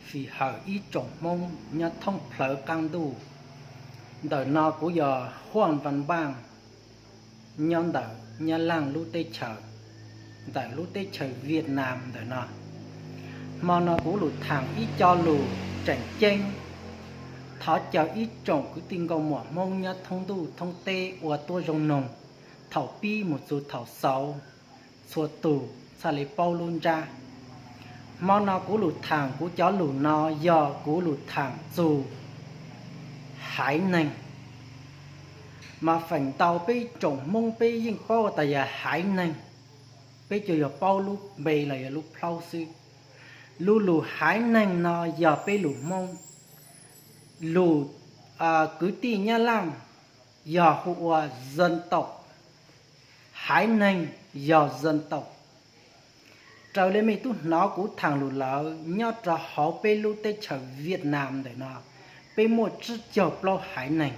Fij hawm ib tsoom Hmoob nyob thoob plawv qaab ntuj. Ntawm no kuv yog Huaj Npas Npaaj, nyob ntawm Nyab Laaj lub teb chaws, ntawm lub teb chaws Viaj Nam ntawm no. Hmo no kuv lug thaam ib co lug tseem ceeb, thov caw ib tsoom kwv tij nkauj muam Hmoob nyob thoob ntuj thoob teb ua tuab zoo noog, thaum pib moog txug thaum xaus, txhua tug txhaj le paub lub ntsab. Hmo no kuv lug thaam kuv cov lug no yog kuv lug thaam txug haiv neeg. Mas feem ntau peb tsoom Hmoob peb yeej paub tas yog haiv neeg, peb tsuas yog paub lub npe los yog lub plaub xwb. Lub lug haiv neeg no yog peb lug Hmoob. Lug kwv tij Nyab Laaj yog hu ua dân tộc, haiv neeg yog dân tộc. Raws le mej tub hnov kuv thaam lug lawm, nyob rau hauv peb lub teb chaws Viaj Nam ntawm no, peb muaj tsib caug plaub haiv neeg.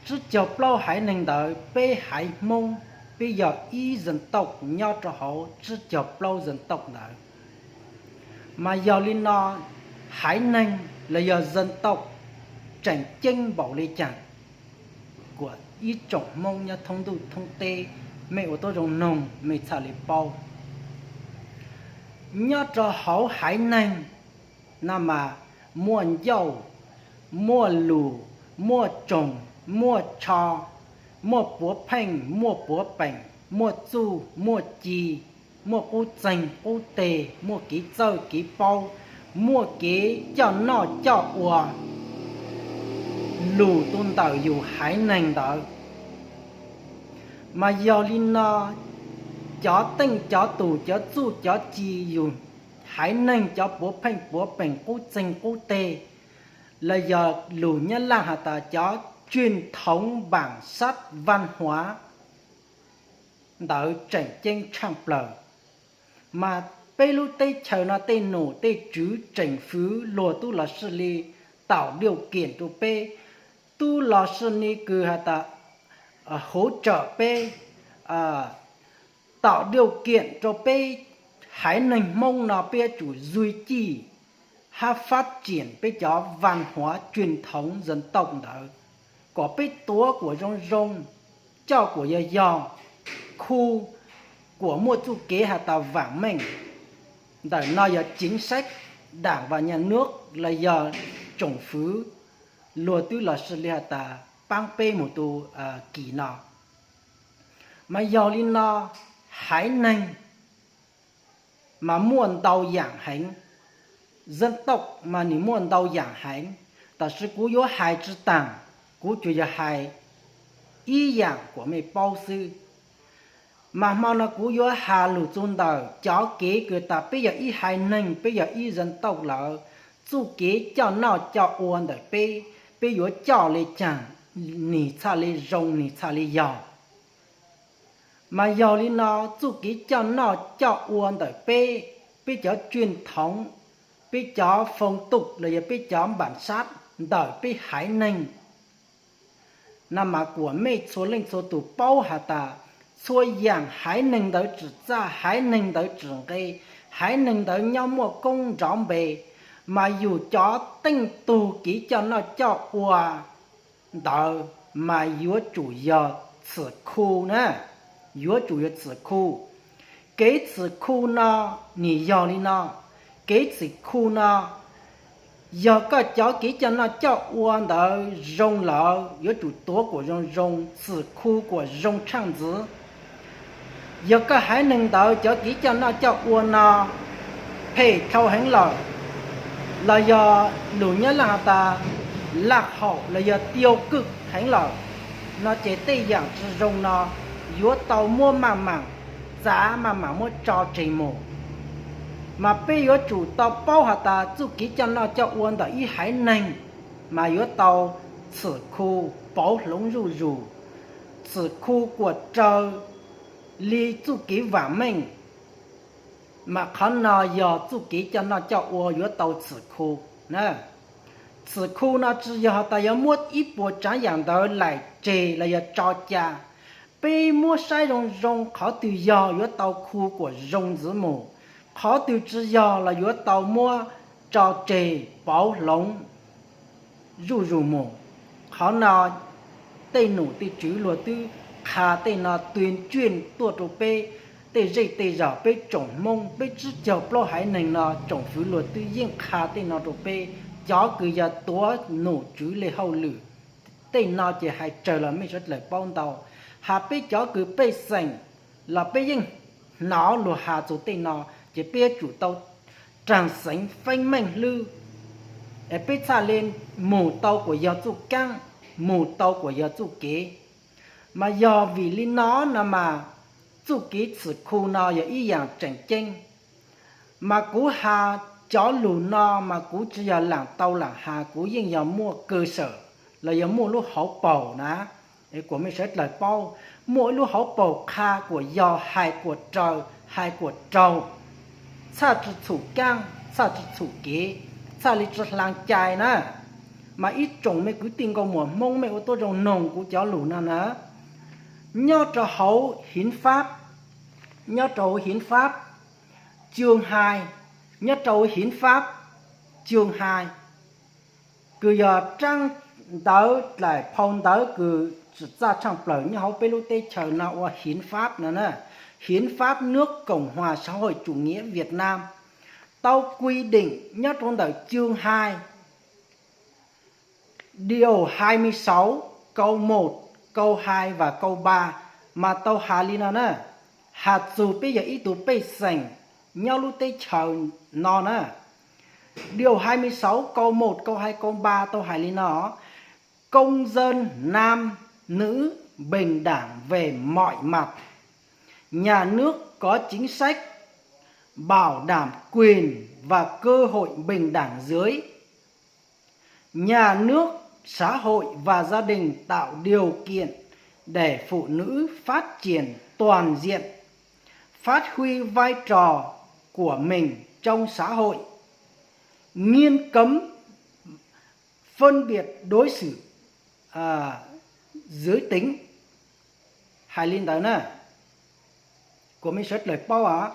Tsib caug plaub haiv neeg ntawd peb haiv Hmoob, peb yog ib dân tộc nyob rau hauv tsib caug plaub dân tộc ntawd. Mas yog li no, haiv neeg los yog dân tộc tseem ceeb npaum le caag? Kuas ib tsoom Hmoob nyob thoob ntuj thoob teb, mej ua tuab zoo noog mej txhaj le paub. Nyob rau hauv haiv neeg no mas muaj ncauj, muaj lus, muaj tsoog, muaj tsho, muaj puav pheej, muaj puav peem, muaj txuj, muaj ci, muaj qub txeeg qub teg, muaj kev txawj kev paub, muaj kev coj noj coj ua, lug tus ntawm yus haiv neeg ntawd. Mas yog li no, cov teej cov tug, cov txuj cov ci, yus haiv neeg cov puav pheej puav peem qub txeeg qub teg, los yog lus Nyab Laaj has tas cov truyền thống bản sắc văn hóa ntawd tseem ceeb tshaaj plawg. Mas peb lub teb chaws no tej num tej tswv tseem fwv luag tub los sij li tạo điều kiện rau peb, tub los sij li kws has tas hỗ trợ peb, tạo điều kiện rau peb haiv neeg Hmoob no peb yuav tsum duy trì hab phát triển peb cov văn hóa truyền thống dân tộc ntawd, kom peb tuav kuas zoo zoo, coj kuas yog yog, khu kuas muaj txuj kev has tas vam meej. Ntawm no yog chính sách Đảng và Nhà nước los yog tsoom fwv luag twb los sij li has tas paab peb mus tu kis no. Mas yog li no, haiv neeg mas muaj ntau yaam heev, dân tộc mas nwg muaj ntau yaam heev, tab sis kuv yuav hais tsi taag, kuv tsuas yog hais ib yaam kuas mej paub xwb. Mas hmo no kuv yuav has lug txug ntawm cov kev kws tas peb yog ib haiv neeg, peb yog ib dân tộc lawm, txuj kev coj noj coj ua ntawm peb, peb yuav coj le caag, nwg txhaj le zoo, nwg txhaj le yog. Mas yog li no, txuj kev coj noj coj ua ntawm peb, peb cov truyền thống, peb cov phong tục los yog peb cov bản sắc ntawm peb haiv neeg no mas kuas mej txhua leej txhua tug paub has tas txhua yaam haiv neeg ntawd tsim txaj, haiv neeg ntawd tsim nqe, haiv neeg ntawd nyob muaj koob nrov npe, mas yug cov teej tug kev coj noj coj ua ntawd mas yuav tsum yog txhim khu na, yuav tsum yog txhim khu. Kev txhim khu no nwg yog li no, kev txhim khu no yog koj cov kev coj noj coj ua ntawd zoo lawm, yuav tsum tuav kuas zoo zoo, txhim khu kuas zoo tshaaj ntxiv. Yog koj haiv neeg ntawd cov kev coj noj coj ua no phem dhau heev lawm, los yog lus Nyab Laaj has tas lạc hậu los yog tiêu cực heev lawm no ces tej yaam tsi zoo no yuav tau muab maj maam txav, maj maam muab tso tseg mus. Mas peb yuav tsum tau paub has tas txuj kev coj noj coj ua ntawm ib haiv neeg mas yuav tau txhim khu pauv hloov zuj zus, txhim khu kuas raws li txuj kev vaam meej. Mas qhov no yog txuj kev coj noj coj ua yuav tau txhim khu na. Txhim khu no tsi yog has tas yuav muab ib puas tsaav yaam ntawd laim tseg los yog tso ca. Peb muab saib zoo zoo, qhov twg yog yuav tau khu kuas zoo ntxiv mus, qhov twg tsi yog los yuav tau muab tso tseg pauv hloov zuj zus mus. Qhov no tej nom tej tswv luag twb qha tej no tws tswj tuaj rau peb tej zej tej zos, peb tsoom Hmoob, peb tsib caug plaub haiv neeg no tsoom fwv luag twb yeej qha tej no rau peb. Cov kws yog tuav nom tswv le hauj lwm, tej no ces hais tsawg los mej sawv dlawg paub ntau. Has peb cov kws pej xeem los peb yeej hnov luag has txug tej no, ces peb yuav tsum tau raag xeev feeb meej hlwb, es peb txhaj le mus tau kuas yog txuj kaab, mus tau kuas yog txuj kev. Mas yog vim li no no mas txuj kev txhwm khu no yog ib yaam tseem ceeb. Mas kuv has cov lug no mas kuv tsi yog laam tau laam has, kuv yeej yog muaj kaw sawm los yog muaj lub hauv paug na, es kuas mej sawv dlawg paub, muaj ib lub hauv paug qha kuas yog, hais kuas raws, hais kuas raug, txhaj tsi txhum kaab, txhaj tsi txhum kev, txhaj le tsi hlaag cai na. Mas ib tsoom mej kwv tij nkauj muam Hmoob, mej ua tuab zoo noog kuv cov lug no na. Nyob rau hauv hiến pháp, nyob rau hiến pháp chương hai, nyob rau hiến pháp chương hai, kws yog raab ntawv dlaim phau ntawv kws tsim txaj tshaaj plawg nyob hauv peb lub teb chaws no ua hiến pháp no na, hiến pháp nước Cộng hòa Xã hội Chủ nghĩa Việt Nam, tau quy định nyob rau ntawm chương hai, điều hai mươi sáu, câu một, câu hai và câu ba, mas tau has li no na. Has txug peb yog ib tug pej xeem nyob lub teb chaws no na. Điều hai mươi sáu câu một câu hai câu ba tau hais li no: Công dân nam, nữ bình đẳng về mọi mặt. Nhà nước có chính sách bảo đảm quyền và cơ hội bình đẳng giới. Nhà nước, xã hội và gia đình tạo điều kiện để phụ nữ phát triển toàn diện, phát huy vai trò của mình trong xã hội. Nghiêm cấm phân biệt đối xử, à, giới tính. Hais li ntawd na, kuas mej sawv dlawg paub os.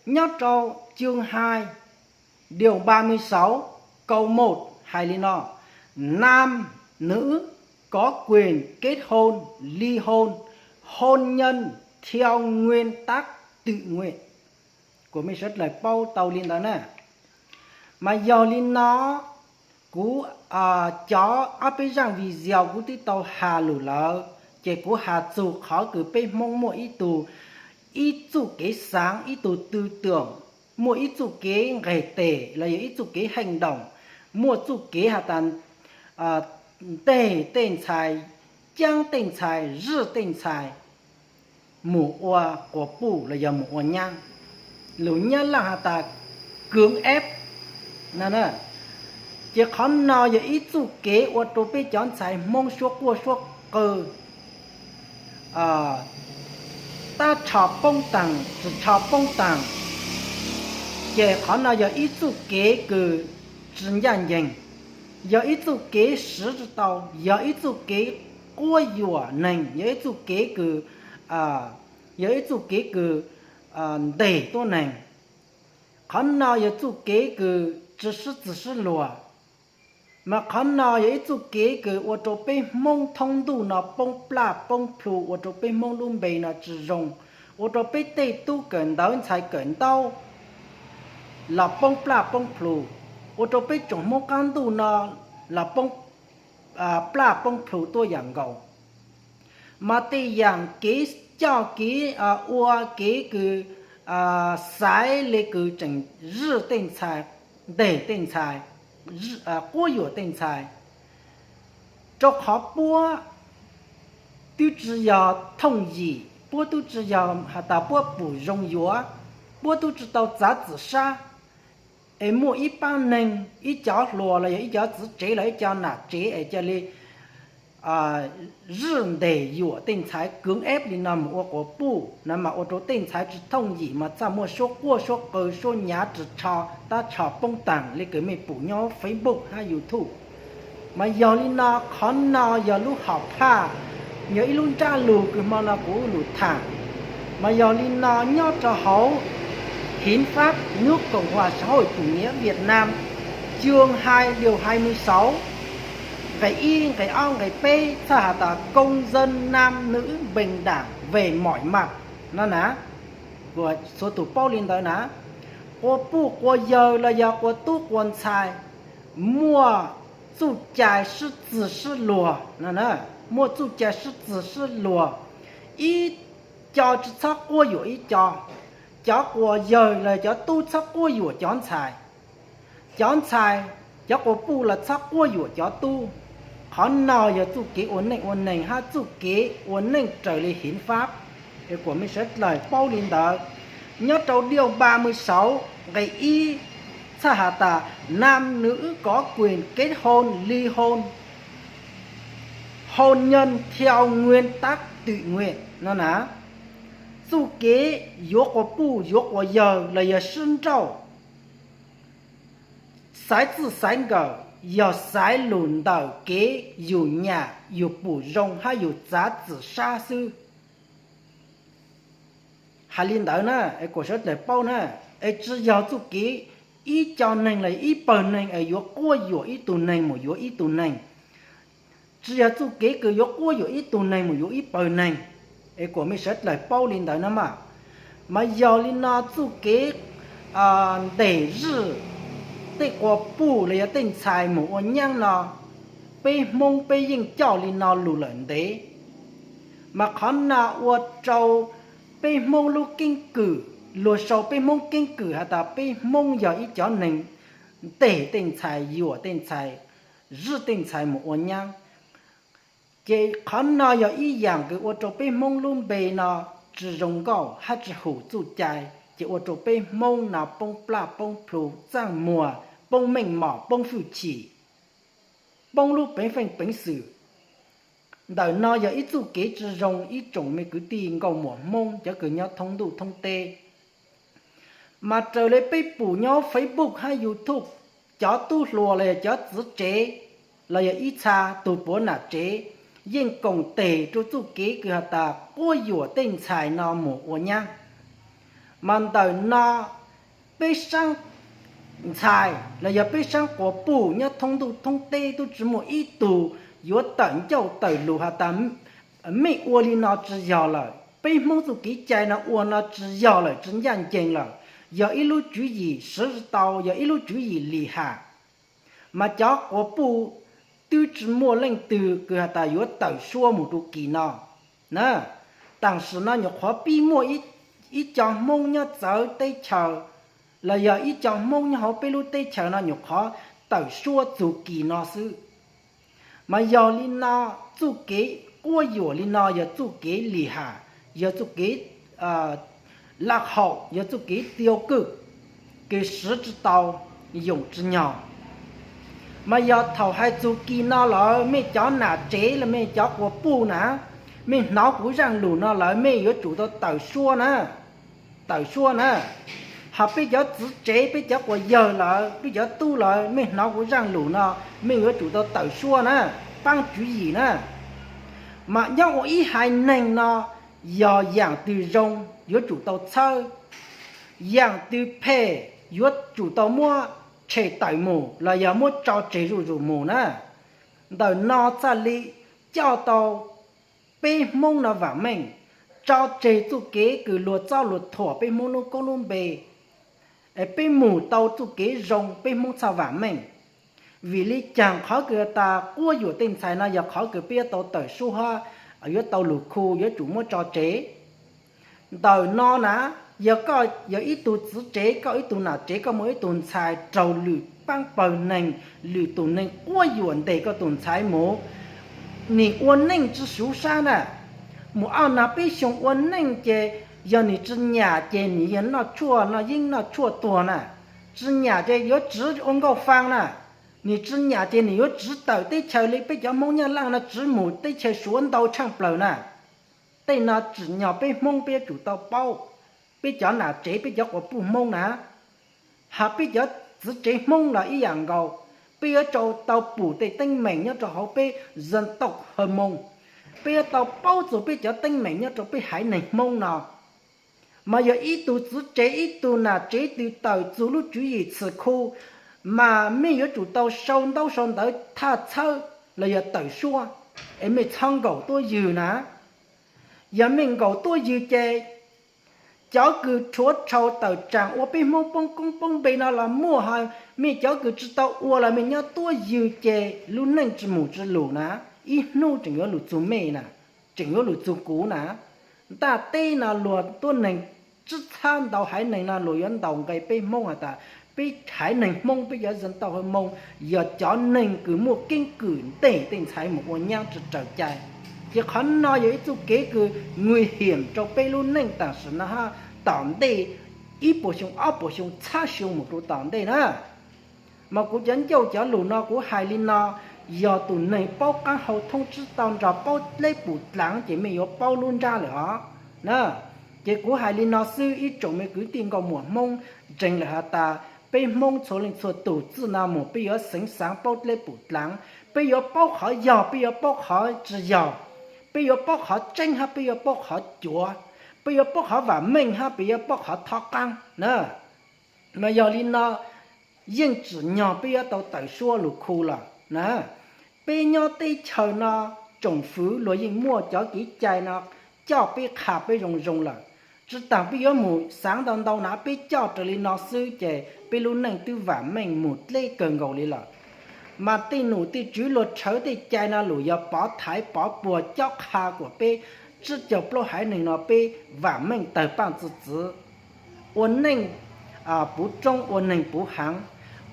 Nyob rau chương hai, điều ba mươi sáu, câu một hais li no: Nam, nữ có quyền kết hôn, ly hôn, hôn nhân theo nguyên tắc tự nguyện. Kuas mej sawv dlawg paub tau li ntawd na. Mas yog li no, kuv, cov ob peb zaaj video kuv twb tau has lug lawm, ces kuv has txug qhov kws peb Hmoob muaj ib tug, ib txuj kev xaav, ib tug tư tưởng, muaj ib txuj kev nqeg tes los yog ib txuj kev hành động, muaj txuj kev has tas nteg tej ntxhais, caab tej ntxhais, zij tej ntxhais mus ua quas puj los yog mus ua nyaab. Lug Nyab Laaj has tas cưỡng ép no. Ces qhov no yog ib txuj kev ua rau peb cov ntxhais Hmoob suab quaj suab qw, tab tsho poob taag, tsi tsho poob taag. Ces qhov no yog ib txuj kev kws tsi ncaj nceeg, yog ib txuj kev siv tsi tau, yog ib txuj kev quab yuam neeg, yog ib txuj kev kws, yog ib txuj kev kws nteg tuab neeg. Qhov no yog txuj kev kws tsi sib txwg sib luag. Mas qhov no yog ib txuj kev kws ua rau peb Hmoob thoob ntuj no poob plaj poob plhu, ua rau peb Hmoob lub npe no tsi zoo, ua rau peb tej tub kawm ntawv ntxhais kawm ntaub los poob plaj poob plhu, ua rau peb tsoom Hmoob qaab ntuj no los poob plaj poob plhu tuaj yaam nkaus. Mas tej yaam kev coj kev ua kev kws xaiv le kws tseem zij tej ntxhais, nteg tej ntxhais, quab yuam tej ntxhais, rau qhov puab twb tsi yog thooj yim, puab twb tsi yog has tas puab pum zoo yuav, puab twb tsi tau txav txim sab. Es muaj ib paab neeg, ib cov hluas los yog ib cov txiv tsev los ib cov nam tsev es ca le zij nteg yuam tej ntxhais, cưỡng ép li no mus ua quas puj no mas ua rau tej ntxhais tsi thooj yim mas txaj muaj suab quaj suab qw, suab nyav ris tsho, tab tsho poob taag le kws mej pum nyob Facebook hab YouTube. Mas yog li no, qhov no yog lub hom phaj, yog ib lub ntsab lug kws hmo no kuv lug thaam. Mas yog li no, nyob rau hauv Hiến pháp nước Cộng hòa xã hội chủ nghĩa Việt Nam, chương hai điều hai mươi sáu, nqe ib, nqe ob, nqe peb txhaj has tas công dân nam nữ bình đẳng về mọi mặt no na. Kuv xav tus paub li ntawd na, qua puj qua yawg los yog qua tub qua ntxhais, muaj txuj cai sib txwv sib luag no, muaj txuj cai sib txwv sib luag, ib co tsis txhob quab yuam ib co. Cov quas yawg los cov tub txhob quab yuam cov ntxhais, cov ntxhais, cov quas puj los txhob quab yuam cov tub. Qhov no yog txuj kev ua neej ua neeg hab txuj kev ua neej raws li hiến pháp. Kuas mej sawv dlawg paub li ntawd, nyob rau điều ba mươi sáu, nqe ib, txhaj has tas nam nữ có quyền kết hôn, ly hôn, hôn nhân theo nguyên tắc tự nguyện no na. Txuj kev yuav quas puj yuav quas yawg los yog sib nrauj, xaiv txij xaiv nkawm yog xaiv lug ntawm kev yus nyam yus pum zoo hab yus txav txim sab xwb. Hais li ntawd na, kuas sawv dlawg paub na, es tsis yog txuj kev ib co neeg los ib pawg neeg es yuav quab yuam ib tug neeg mus yuav ib tug neeg. Tsis yog txuj kev kws yuav quab yuam ib tug neeg mus yuav ib pawg neeg. Es kuas mej sawv dlawg paub li ntawd na mas. Mas yog li no txuj kev ntes zij tej quas puj los yog tej ntxhais mus ua nyaab no, peb Hmoob peb yeej coj li no lug lawm ntev. Mas qhov no ua rau peb Hmoob lub keeb kwm, luag sau peb Hmoob keeb kwm has tas peb Hmoob yog ib cov neeg ntes tej ntxhais, yuam tej ntxhais, zij tej ntxhais mus ua nyaab. Ces qhov no yog ib yaam kws ua rau peb Hmoob lub npe no tsi zoo nkauj hab tsi hum txuj cai, ces ua rau peb Hmoob no poob plaj poob plhu, txaaj muag, poob meej mom, poob fwj chim, poob lub peev feej peev xwm. Ntawm no yog ib txuj kev tsi zoo ib tsoom me kwv tij nkauj muam Hmoob cov kws nyob thoob ntuj thoob teb. Mas raws li peb pum nyob Facebook hab YouTube, cov tub hluas los yog cov txiv tsev los yog ib txha tug puav nam tsev yeej koom tes rua txuj kev kws has tas quab yuam tej ntxhais no mus ua nyaab. Mas ntawm no peb saab ntxhais los yog peb saab quas puj nyob thoob ntuj thoob teb tub tsi muaj ib tug yuav tawm ncauj tawm lug has tas mej ua li no tsi yog lawm, peb Hmoob txuj kev cai no ua no tsi yog lawm, tsi ncaaj nceeg lawm, yog ib lub tswv yim siv tsi tau, yog ib lub tswv yim lim ham. Mas cov quas puj twb tsi muaj leej twg kws has tas yuav tawm suab mus rua kis no na. Taam sim no nyuam qhuav pib muaj ib co Hmoob nyob txawv teb chaws los yog ib co Hmoob nyob hauv peb lub teb chaws no nyuam qhuav tawm suab txug kis no xwb. Mas yog li no, txuj kev quab yuam li no yog txuj kev lim ham, yog txuj kev lam haum, yog txuj kev tiêu cực, kws siv tsi tau, yoom tsi nyog. Mas yog thaum hais txug kis no lawm mej cov nam tsev los mej cov quas puj na, mej hnov kuv zaaj lug no lawm mej yuav tsum tau tawm suab na, tawm suab na. Hos peb cov txiv tsev, peb cov quas yawg lawm, peb cov tub lawm, mej hnov kuv zaaj lug no, mej yuav tsum tau tawm suab na, paab tswv yim na. Mas nyob ua ib haiv neeg no, yog yaam twg zoo yuav tsum tau txhawb, yaam twg phem yuav tsum tau muab tshem tawm mus los yog muab tso tseg zuj zus mus na. Ntawm no txhaj li coj tau peb Hmoob no vaam meej, tso tseg txuj kev kws luag txob luag thuam peb Hmoob lub koob lub npe, es peb mus tau txuj kev zoo peb Hmoob txhaj vaam meej. Vim li caag qhov kws tas quab yuam tej ntxhais no yog qhov kws peb yuav tau tawm suab hab yuav tau lug khu, yuav tsum muab tso tseg. Ntawm no na, yog koj yog ib tug txiv tsev, koj ib tug nam tsev, koj muaj ib tug ntxhais raug lwm paab pawg neeg, lwm tug neeg quab yuam ntes koj tug ntxhais mus, nwg ua neej tsi suv sab na. Mus ob nag peb xyoo ua neej ces yog nwg tsi nyam ces nwg yog noj tshuaj noj yeeb noj tshuaj tuag na, tsi nyam ces yuav tsiv ua nkauj faa na, nwg tsi nyam ces nwg yuav tsiv tawm teb chaws li peb cov Hmoob Nyab Laaj no tsiv mus teb chaws Suav ntau tshaaj plawg na. Tej no tsim nyog peb Hmoob peb yuav tsum tau paub, peb cov nam tsev peb cov quas puj Hmoob na, hos peb cov txiv tsev Hmoob los ib yaam nkaus, peb yuav tsum tau pum tej teeb meem nyob rau hauv peb dân tộc Hmông, peb yuav tau paub txug peb cov teeb meem nyob rau peb haiv neeg Hmoob no. Mas yog ib tug txiv tsev ib tug nam tsev twg tawm txug lub tswv yim txhwm khu, mas mej yuav tsum tau sau ntaub sau ntawv thaj txhawb los yog tawm suab, es mej txhob nkaum tuab ywg na. Yog mej nkaum tuab ywg ces cov kws rhuav rhau tawm tsaam ua peb Hmoob poob koob poob npe no los muaj, ho mej cov kws tsi tau ua los mej nyob tuab ywg ces lub neej tsi mus tsi lug na, ib hnub tseem yuav lug txug mej na, tseem yuav lug txug kuv na. Ntaaj teb no luag tuab neeg tsib txhab ntau haiv neeg no luag yuav ntaus nqe peb Hmoob has tas peb haiv neeg Hmoob peb cov zaj tau hawm moo yog cov neeg kws muaj keeb kwm nteg tej ntxhais mus ua nyaab tsi raws cai. Ces qhov no yog ib txuj kev kws nguy hiểm rau peb lub neej tam sim no hab tom ntej ib puas xyoo ob puas xyoo txhab xyoo mus rau tom ntej na. Mas kuv cov ncauj cov lug no kuv hais li no, yog tus neeg paub qaab hau thoob tsib tau nrog paub dleb pum dlaav ces mej yuav paub lub nrab lawm os na. Ces kuv hais li no xwb ib tsoom mej kwv tij nkauj muam Hmoob ntseeg lawm has tas peb Hmoob txhua leej txhua tug txij no mus peb yuav xeev xaav paub dleb pum dlaav, peb yuav paub qhov yog, peb yuav paub qhov tsi yog, peb yuav paub qhov tseeb hab peb yuav paub qhov cuav, peb yuav paub qhov vam meej hab peb yuav paub qhov thob qaab na. Mas yog li no yeej tsim nyog peb yuav tau tawm suab lug khu los na. Peb nyob teb chaws no tsoom fwv luag yeej muaj cov kev cai no coj peb qha peb zoo zoo lawm. Tsi taag peb yuav mus xaav ntau ntau na, peb coj raws li no xwb ces peb lub neej twb vam meej mus dleb kawg nkaus li lawm. Mas tej nom tej tswv luag rhawv tej cai no lug yog pov thaiv pov puag cob qha kuas peb tsib caug plaub haiv neeg no peb vam meej tawg paaj txi txiv, ua neej puv roob ua neeg puv haav,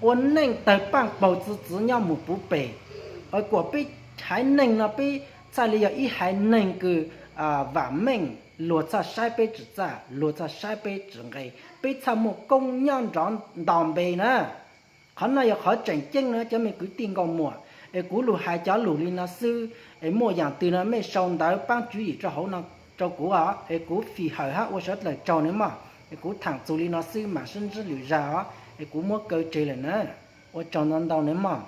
ua neej tawg paaj paug txi txiv nyob mus puv peg, kuas peb haiv neeg no peb txhaj li yog ib haiv neeg kws vam meej, luag txhaj saib peb tsim txaj, luag txhaj saib peb tsim nqe, peb txhaj muaj koob nyob nrov nto npe na. Qhov no yog qhov tseem ceeb na cov mej kwv tij nkauj muam, es kuv lug hais cov lug li no xwb, es muaj yaam twg no mej sau ntawv paab tswv yim rau hauv no rau kuv os, es kuv fim hawm hab ua sawv dlawg tsaug nawb mog. Es kuv thaam txug li no xwb mam sib ntsib lwm zag os, es kuv muab kaw tseg lawm na. Ua tsaug ntau ntau nawb mog.